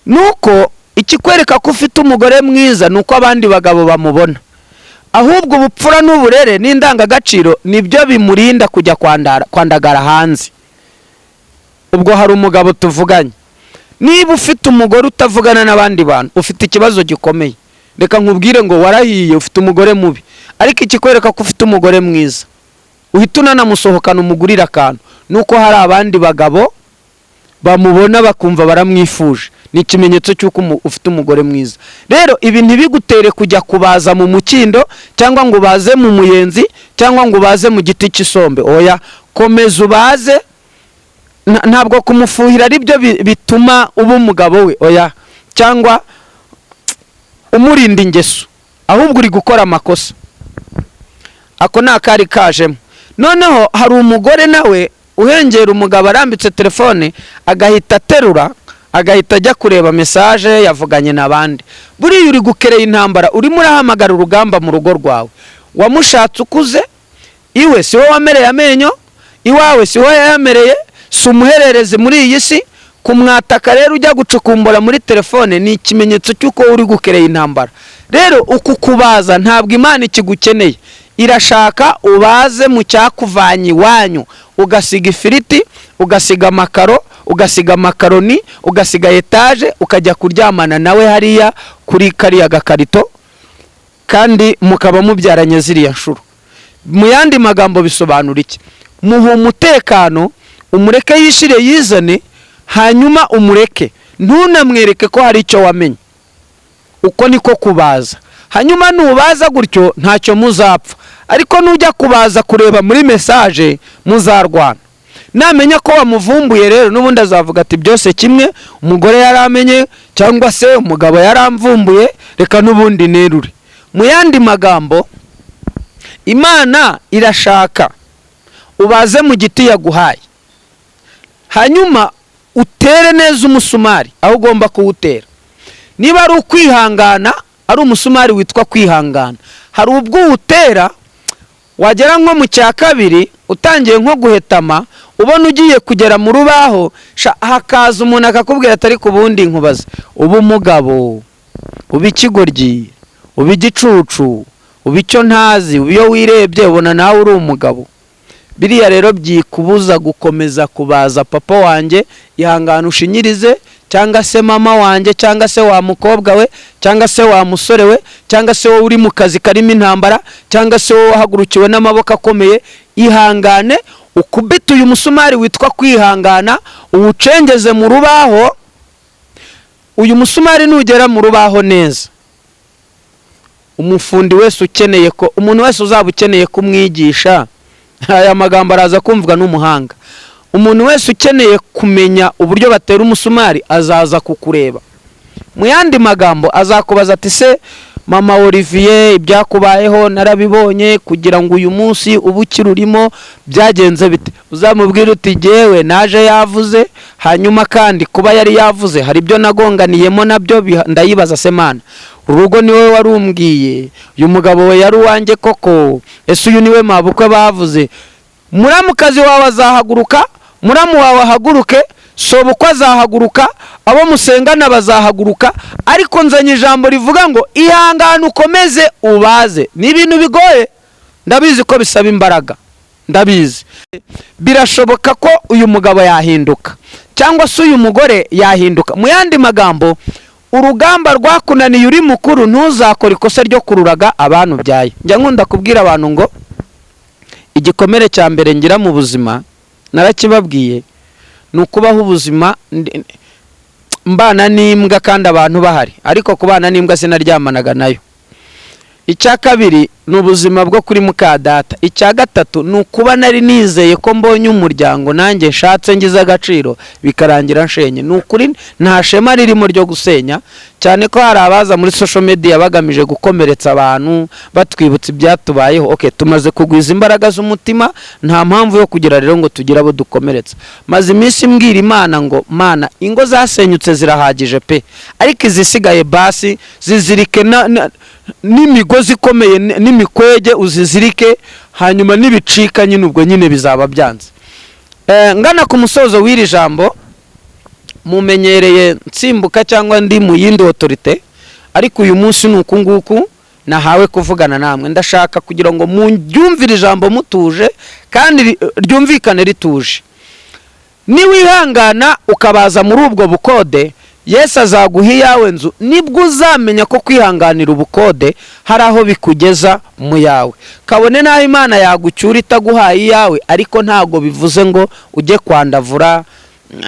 Nuko ikikwereka ko ufite umugore mwiza ni uko abandi bagabo bamubona. Ahubwo ubupfura n'uburere n'indangagaciro nibyo bimurinda kujya kwandagara hanze. Ubwo hari umugabo tuvuganye. Niba ufite umugore utavugana n'abandi bantu, ufite ikibazo gikomeye. Reka nkubwire ngo warahiye, ufite umugore mubi. Ariko ikikwereka ko ufite umugore mwiza, uhita unanamusohokana, umugurira akantu, nuko hari abandi bagabo bamubona bakumva baramwifuje, ni ikimenyetso cy'uko ufite umugore mwiza. Rero ibi ntibigutere kujya kubaza mu mukindo, cyangwa ngo ubaze mu muyenzi, cyangwa ngo ubaze mu giti cy'isombe. Oya, komeza ubaze. Ntabwo kumufuhira ari byo bituma uba umugabo we, oya, cyangwa umurinda ingeso, ahubwo uri gukora amakosa. Ako ni akari kajemo. Noneho hari umugore nawe uhengera umugabo arambitse telefone, agahita aterura, agahita ajya kureba message yavuganye n'abandi. Buriya uri gukereye intambara, urimo urahamagara urugamba mu rugo rwawe. Wamushatse ukuze, iwe si wowe wamereye amenyo, iwawe si wowe yayamereye, si umuhererezi muri iyi si. Kumwataka rero ujya gucukumbura muri telefone ni ikimenyetso cy'uko uri gukereye intambara. Rero uku kubaza ntabwo Imana ikigukeneye. Irashaka ubaze mu cyakuvanye iwanyu, ugasiga ifiriti, ugasiga amakaro, ugasiga amakaroni, ugasiga etaje, ukajya kuryamana nawe hariya kuri kariya gakarito, kandi mukaba mubyaranye ziriya nshuro. Mu yandi magambo bisobanura iki? Muha umutekano, umureke yishire yizane, hanyuma umureke, ntunamwereke ko hari icyo wamenye. Uko niko kubaza. Hanyuma nubaza gutyo ntacyo muzapfa, ariko nujya kubaza kureba muri message, muzarwana. Namenya ko wamuvumbuye rero, n'ubundi azavuga ati: "Byose kimwe, umugore yaramenye cyangwa se umugabo yaramvumbuye, reka n'ubundi nerure." Mu yandi magambo, Imana irashaka ubaze mu giti yaguhaye, hanyuma utere neza umusumari aho ugomba kuwutera. Niba ari ukwihangana, ari umusumari witwa kwihangana, hari ubwo uwutera wagera nko mu cya kabiri, utangiye nko guhetama, ubona ugiye kugera mu rubaho, hakaza umuntu akakubwira atari ku bundi nkubaze: uba umugabo, uba ikigoryi, uba igicucu, uba icyo ntazi, uba iyo wirebye ubona nawe uri umugabo? Biriya rero byikubuza gukomeza kubaza. Papa wanjye, ihangane ushinyirize, cyangwa se mama wanjye, cyangwa se wa mukobwa we, cyangwa se wa musore we, cyangwa se wowe uri mu kazi karimo intambara, cyangwa se wowe wahagurukiwe n'amaboko akomeye, ihangane ukubite uyu musumari witwa kwihangana, uwucengeze mu rubaho. Uyu musumari nugera mu rubaho neza, umufundi wese ukeneye ko, umuntu wese uzaba ukeneye kumwigisha, aya magambo araza kumvwa n'umuhanga, umuntu wese ukeneye kumenya uburyo batera umusumari azaza kukureba. Mu yandi magambo azakubaza ati: "Se Mama Olivier, ibyakubayeho narabibonye, kugira ngo uyu munsi ube ukirurimo byagenze bite? Uzamubwire uti: "Jyewe naje yavuze, hanyuma kandi kuba yari yavuze hari ibyo nagonganiyemo nabyo." Ndayibaza se: "Mana, urugo ni wowe warumbwiye, uyu mugabo we yari uwanjye koko? Ese uyu niwe mabukwe bavuze?" Muramukazi wawe azahaguruka, muramu wawe ahaguruke, sobukwe azahaguruka, abo musengana bazahaguruka. Ariko nzanye ijambo rivuga ngo ihangane, ukomeze ubaze. Ni ibintu bigoye, ndabizi ko bisaba imbaraga, ndabizi. Birashoboka ko uyu mugabo yahinduka cyangwa se uyu mugore yahinduka. Mu yandi magambo, urugamba rwakunaniye uri mukuru, ntuzakore ikosa ryo kururaga abantu ubyaye. Njya nkunda kubwira abantu ngo igikomere cya mbere ngira mu buzima, narakibabwiye, ni ukubaho ubuzima mbana n'imbwa kandi abantu bahari, ariko kubana n'imbwa sinaryamanaga nayo. Icya kabiri ni ubuzima bwo kuri mukadata. Icya gatatu ni ukuba nari nizeye ko mbonye umuryango, nanjye nshatse, ngize agaciro, bikarangira nshenye. Ni ukuri nta shema ririmo ryo gusenya, cyane ko hari abaza muri social media bagamije gukomeretsa abantu, batwibutsa ibyatubayeho. Okay, tumaze kugwiza imbaraga z'umutima, nta mpamvu yo kugira rero ngo tugire abo dukomeretsa. Maze iminsi mbwira Imana ngo: "Mana, ingo zasenyutse zirahagije pe, ariko izisigaye basi zizirike n'imigozi ikomeye n'imikwege, uzizirike, hanyuma nibicika nyine ubwo nyine bizaba byanze." Ngana ku musozo w'iri jambo, mumenyereye nsimbuka cyangwa ndi mu yindi autorité, ariko uyu munsi ni uku nguku nahawe kuvugana namwe. Ndashaka kugira ngo muryumvire ijambo mutuje kandi ryumvikane rituje. Niwihangana ukabaza muri ubwo bukode, Yesu azaguha iyawe nzu. Nibwo uzamenya ko kwihanganira ubukode hari aho bikugeza mu yawe, kabone n'aho Imana yagucyura itaguhaye iyawe. Ariko ntabwo bivuze ngo ujye kwandavura.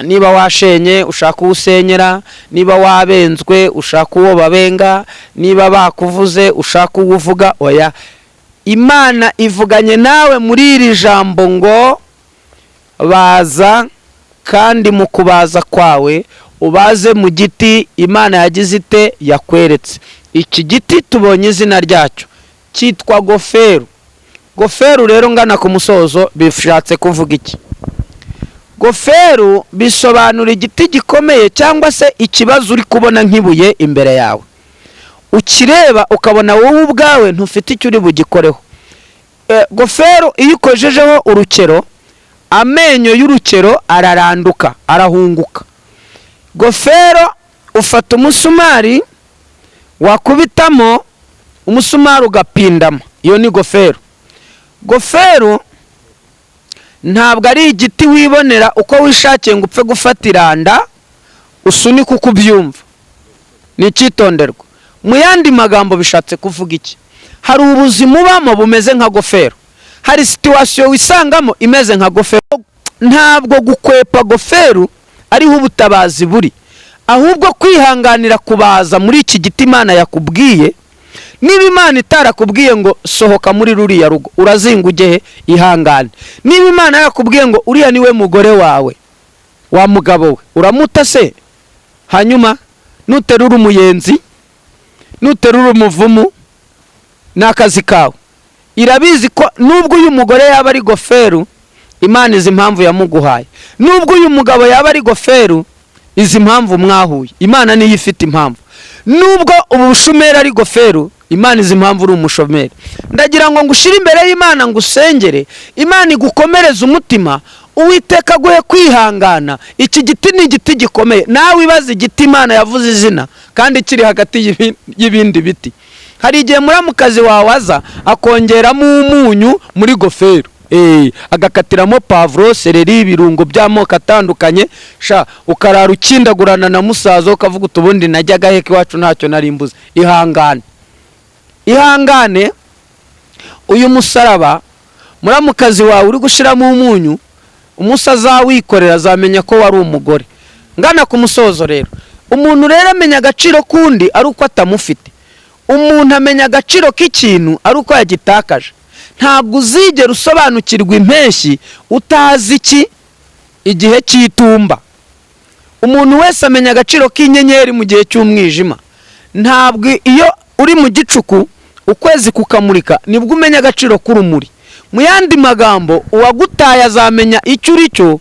Niba washenye, ushaka uwo usenyera; niba wabenzwe, ushaka uwo babenga; niba bakuvuze, ushaka uwo uvuga. Oya, Imana ivuganye nawe muri iri jambo ngo baza, kandi mu kubaza kwawe ubaze mu giti Imana yagize ite? Yakweretse. Iki giti tubonye izina ryacyo, cyitwa goferu. Goferu rero, ngana ku musozo, bishatse kuvuga iki? Goferu bisobanura igiti gikomeye cyangwa se ikibazo uri kubona nk'ibuye imbere yawe, ukireba ukabona wowe ubwawe ntufite icyo uri bugikoreho. Goferu iyo ukojejeho urukero, amenyo y'urukero araranduka, arahunguka. Gofero ufata umusumari, wakubitamo umusumari ugapindama. Iyo ni gofero. Gofero ntabwo ari igiti wibonera uko wishakiye ngo upfe gufata iranda usunike uko ubyumva. Ni icyitonderwa. Mu yandi magambo bishatse kuvuga iki? Hari ubuzima ubamo bumeze nka gofero, hari situation wisangamo imeze nka gofero. Ntabwo gukwepa goferu ariho ubutabazi buri, ahubwo kwihanganira kubaza muri iki giti Imana yakubwiye. Niba Imana itarakubwiye ngo sohoka muri ruriya rugo, urazinga ujye he? Ihangane. Niba Imana yakubwiye ngo uriya niwe mugore wawe, wa mugabo we, uramuta se? Hanyuma nuterura umuyenzi, nuterura umuvumu, ni akazi kawe. Irabizi ko nubwo uyu mugore yaba ari goferu, Imana izi impamvu yamuguhaye. Nubwo uyu mugabo yaba ari goferu, izi impamvu mwahuye. Imana niyo ifite impamvu. Nubwo ubu bushomeri ari goferu, Imana izi impamvu uri umushomeri. Ndagira ngo ngushyire imbere y'Imana, ngo usengere Imana igukomereze umutima, Uwiteka aguhe kwihangana. Iki giti ni igiti gikomeye. Nawe ibaze igiti Imana yavuze izina kandi kiri hagati y'ibindi biti. Hari igihe muramukazi wawe aza akongeramo umunyu muri goferu, agakatiramo poivron, céleri, ibirungo by'amoko atandukanye, sha ukarara ukindagurana na musaza, ukavuga uti: "Ubundi najyaga heka iwacu ntacyo nari mbuze." Ihangane, ihangane. Uyu musaraba muramukazi wawe uri gushyiramo umunyu, umunsi azawikorera azamenya ko wari umugore. Ngana ku musozo rero, umuntu rero amenya agaciro k'undi ari uko atamufite. Umuntu amenya agaciro k'ikintu ari uko yagitakaje. Ntabwo uzigera usobanukirwa impeshyi utazi iki igihe cy'itumba. Umuntu wese amenya agaciro k'inyenyeri mu gihe cy'umwijima. Ntabwo iyo uri mu gicuku ukwezi kukamurika, nibwo umenya agaciro k'urumuri. Mu yandi magambo, uwagutaye azamenya icyo uri cyo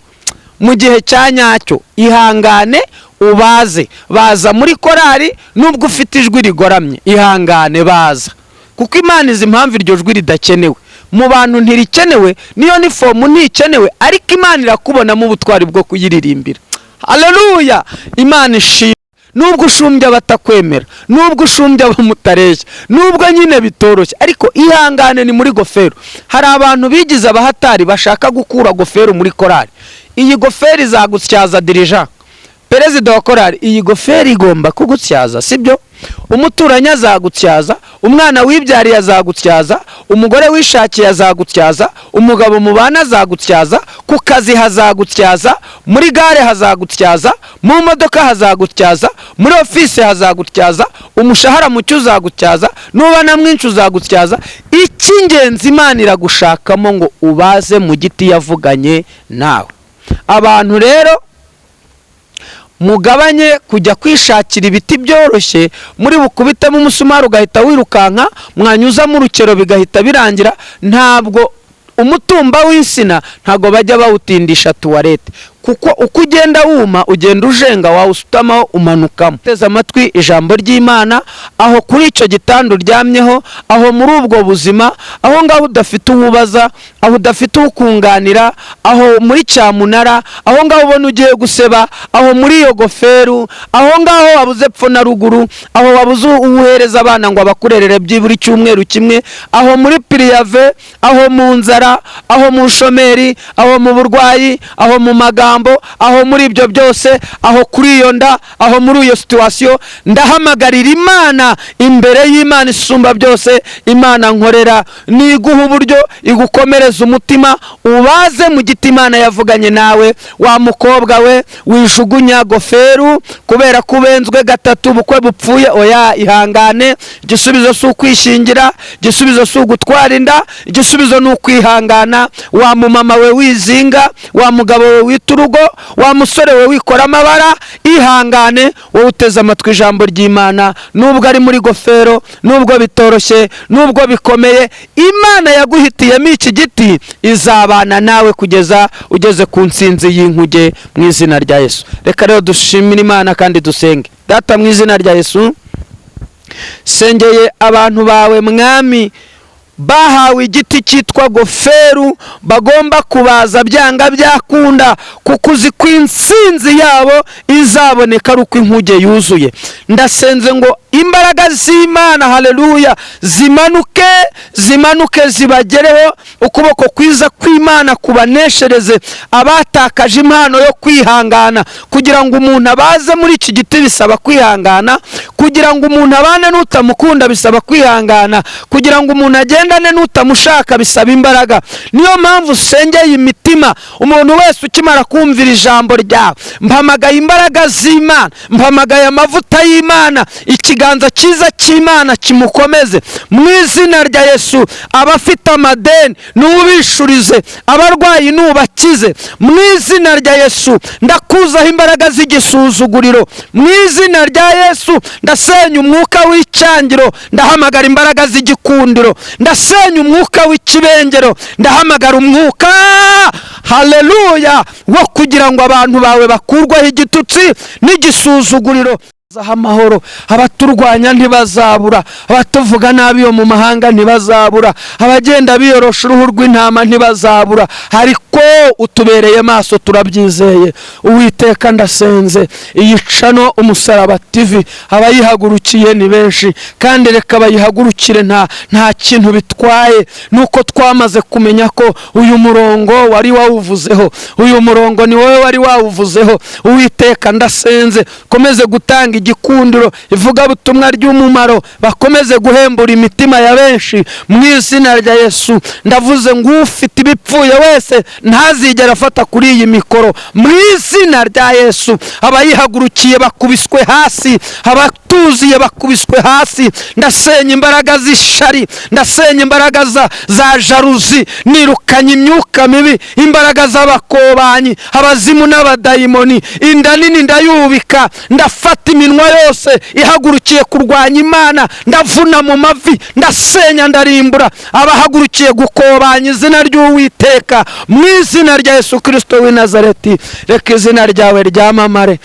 mu gihe cya nyacyo. Ihangane ubaze, baza muri korari nubwo ufite ijwi rigoramye, ihangane baza, kuko Imana izi impamvu iryo jwi ridakenewe mu bantu, ntirikenewe, niyo nifomu ntikenewe, ariko Imana irakubonamo ubutwari bwo kuyiririmbira. Haleluya, Imana ishimwe. Nubwo ushumbya abatakwemera, nubwo ushumbya abamutareshya, nubwo nyine bitoroshye, ariko ihangane, ni muri gofero. Hari abantu bigize abahatari bashaka gukura gofero muri korari. Iyi gofero izagutyaza dirija, perezida wa korari, iyi gofero igomba kugutyaza, sibyo? Umuturanyi azagutyaza, umwana wibyariye azagutyaza, umugore wishakiye azagutyaza, umugabo mubana azagutyaza, ku kazi hazagutyaza, muri gare hazagutyaza, mu modoka hazagutyaza, muri ofisi hazagutyaza, umushahara mucyo uzagutyaza, nuba na mwinshi uzagutyaza. Icy'ingenzi, Imana iragushakamo ngo ubaze mu giti yavuganye nawe. Abantu rero mugabanye kujya kwishakira ibiti byoroshye muri bukubitemo umusumari ugahita wirukanka, mwanyuzamo urukero bigahita birangira. Ntabwo umutumba w'insina ntabwo bajya bawutindisha tuwarete, kuko uko ugenda wuma ugenda ujenga, wawusutamaho umanukamo. Teze amatwi ijambo ry'Imana aho kuri icyo gitanda uryamyeho, aho muri ubwo buzima, aho ngaho udafite uwubaza, aho udafite uwukunganira, aho muri cyamunara, aho ngaho ubona ugiye guseba, aho muri iyo goferu, aho ngaho wabuze epfo na ruguru, aho wabuze uwuhereza abana ngo abakurerere byibura icyumweru kimwe, aho muri préavis, aho mu nzara, aho mu shomeri, aho mu burwayi, aho mu magambo, aho muri ibyo byose, aho kuri iyo nda, aho muri iyo situation, ndahamagarira Imana imbere y'Imana isumba byose, Imana nkorera, niguha uburyo igukomereza umutima, ubaze mu giti Imana yavuganye nawe. Wa mukobwa we, wijugunya goferu kubera ko ubenzwe gatatu, ubukwe bupfuye. Oya, ihangane. Igisubizo si ukwishingira, igisubizo si ugutwara inda, igisubizo ni ukwihangana. Wa mumama we wizinga, wa mugabo we wita urugo, wa musore we wikora amabara, ihangane. Wowe uteze amatwi ijambo ry'Imana, nubwo ari muri gofero, nubwo bitoroshye, nubwo bikomeye, Imana yaguhitiyemo iki giti izabana nawe kugeza ugeze ku nsinzi y'inkuge mu izina rya Yesu. Reka rero dushimire Imana kandi dusenge. Data, mu izina rya Yesu, sengeye abantu bawe, Mwami, bahawe igiti cyitwa goferu bagomba kubaza byanga byakunda, kuko uzi ko intsinzi yabo izaboneka ari uko inkuge yuzuye. Ndasenze ngo imbaraga z'Imana, haleluya, zimanuke, zimanuke zibagereho, ukuboko kwiza kw'Imana kubaneshereze abatakaje impano yo kwihangana. Kugira ngo umuntu abaze muri iki giti bisaba kwihangana, kugira ngo umuntu abane n'utamukunda bisaba kwihangana, kugira ngo umuntu agendane n'utamushaka bisaba imbaraga. Niyo mpamvu usengeye imitima, umuntu wese ukimara kumvira ijambo ryawe, mpamagaye imbaraga z'Imana, mpamagaye amavuta y'Imana, ikiganza cyiza cy'Imana kimukomeze mu izina rya Yesu. Abafite amadeni nubishurize, abarwayi nubakize mu izina rya Yesu. Ndakuzaho imbaraga z'igisuzuguriro mu izina rya Yesu. Ndasenya umwuka w'icyangiro, ndahamagara imbaraga z'igikundiro, ndasenya umwuka w'ikibengero, ndahamagara umwuka, haleluya, wo kugira ngo abantu bawe bakurweho igitutsi n'igisuzuguriro. Amahoro, abaturwanya ntibazabura, abatuvuga nabi yo mu mahanga ntibazabura, abagenda biyorosha uruhu rw'intama ntibazabura, ariko utubereye maso, turabyizeye. Uwiteka, ndasenze iyi channel Umusaraba TV, abayihagurukiye ni benshi, kandi reka bayihagurukire, nta kintu bitwaye, nuko twamaze kumenya ko uyu murongo wari wawuvuzeho, uyu murongo ni wowe wari wawuvuzeho. Uwiteka, ndasenze komeze gutanga igikundiro, ivugabutumwa ry'umumaro, bakomeze guhembura imitima ya benshi mu izina rya Yesu. Ndavuze ngo ufite ibipfuye wese ntazigera afata kuri iyi mikoro mu izina rya Yesu. Abayihagurukiye bakubiswe hasi. Abatuziye bakubiswe hasi. Ndasenya imbaraga z'ishari, ndasenya imbaraga za jalousie, nirukanye imyuka mibi, imbaraga z'abakobanyi, abazimu n'abadayimoni. Inda nini ndayubika, ndafata iminwa yose ihagurukiye kurwanya Imana, ndavuna mu mavi, ndasenya, ndarimbura abahagurukiye gukobanya izina ry'Uwiteka. Mu izina rya Yesu Kirisito w'i Nazareti, reka izina ryawe ryamamare.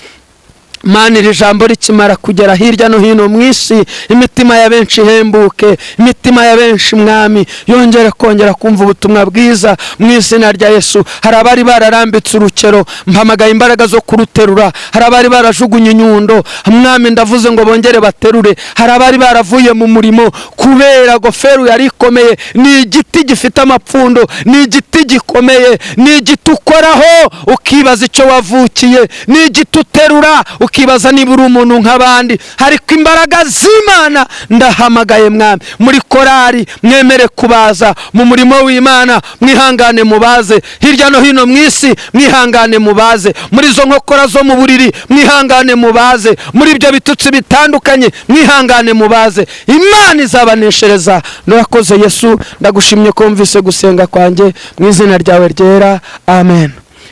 Mana, iri jambo rikimara kugera hirya no hino mu isi, imitima ya benshi ihembuke, imitima ya benshi, Mwami, yongere kongera kumva ubutumwa bwiza mu izina rya Yesu. Hari abari bararambitse urukero, mpamagaye imbaraga zo kuruterura. Hari abari barajugunye inyundo, Mwami, ndavuze ngo bongere baterure. Hari abari baravuye mu murimo kubera goferu yari ikomeye. Ni igiti gifite amapfundo, ni igiti gikomeye, ni igiti ukoraho ukibaza icyo wavukiye, ni igiti uterura ukibaza niba uri umuntu nk'abandi. Ariko imbaraga z'Imana ndahamagaye, Mwami, muri korari mwemere kubaza, mu murimo w'Imana mwihangane mubaze, hirya no hino mu isi mwihangane mubaze, muri izo nkokora zo mu buriri mwihangane mubaze, muri ibyo bitutsi bitandukanye mwihangane mubaze. Imana izabaneshereza. Nurakoze Yesu, ndagushimye ko wumvise gusenga kwanjye, mu izina ryawe ryera, amen.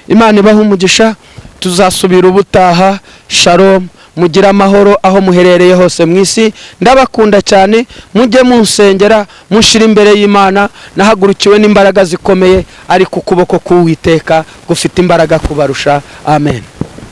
Imana ibahe umugisha, tuzasubira ubutaha. Shalom, mugire amahoro aho muherereye hose mu isi. Ndabakunda cyane, mujye munsengera, mushire imbere y'Imana. Nahagurukiwe n'imbaraga zikomeye, ariko ukuboko k'Uwiteka gufite imbaraga kubarusha. Amen.